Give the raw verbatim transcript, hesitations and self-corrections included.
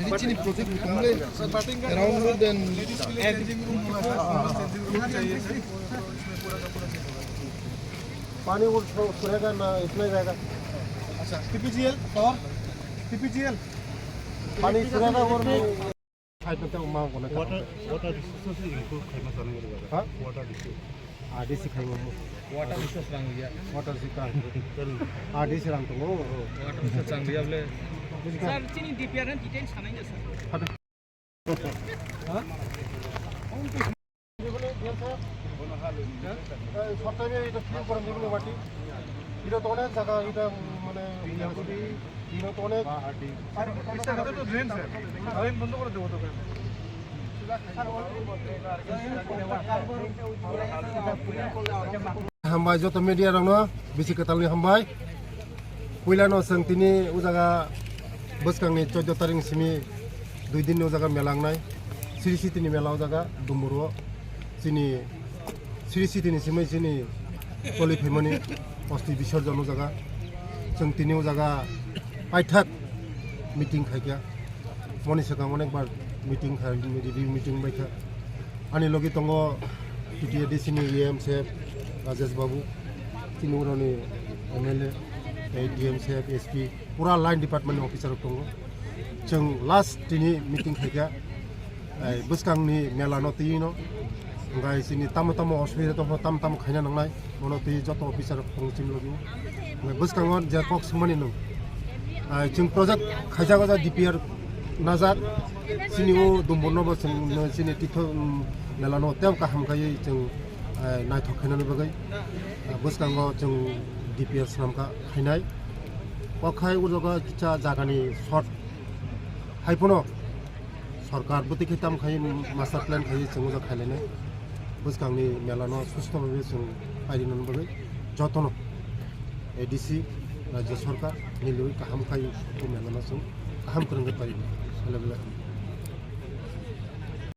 Chini project around more than पानी वो सो-, सोएगा ना, इतना ही रहेगा। अच्छा, टीपीजीएल और टीपीजीएल। पानी सोएगा और side में तो मांग को ना। Water, water resources improve खाई मत जाने के बाद। हाँ? Water resource। आदि से खाई मत। Water resource rang ya। Water से का? आदि से रंग तो वो। Water resource rang ya बोले। Sir, chini D P R ni details sanai na, sir. Hadi। সপ্তাহে এটা ফিল করে নিগুলো মাটি। এটা তো অনেক জায়গা, এটা মানে এটা তো অনেক। Drain, sir. ড্রেন বন্ধ করে দেবো তোকে। Hambai joto media rokno bisi kwtalni hambai. Puilano chwng tini o jaga bwskangni chaudo tarik ni simi dui din ni o jaga mela wngnai. Sri Siti ni mela o jaga Dumbur o chini Sri Siti ni simi chini toli phaimani osti bisorjon o jaga. Chwng tini o jaga paithak meeting khaikha. Moni swkang onekbar meeting kha, review meeting bai kha. Ani logi tongo T T A D C ni E M sir Rajesh Babu, tini uroni M L A, tei D M sir, S P, pura line department ni officer rok tongo. Chwng last tini meeting khaikha, ai, bwskangni mela no twi no. Hwnkhe chini tamo tamo osubida tongkha, tamo tamo khaina nangnai, bono twi joto officer rok tongo chini logi o. Hwnkhe bwskango je kok swngmani nwng, ah, chwng project khaijak o jaga D P R najak, chini o Dumbur no bo chwng, chini titho, um, mela no tei kaham khaiwi chwng, ah, naithok khainani bagwi, ah, bwskango chwng D P R swnamkha khainai. Kok khai o jaga kisa jagani short hai phano Sorkar bwtwi khe tam khai master plan khai chwng o jaga khailainai. Bwskangni mela no susto bhabe chwng pairina bagwi jotono A D C, Rajya Sorkar, milwi kaham khai o mela no chwng kaham kwrwngwi pairina. Belai belai.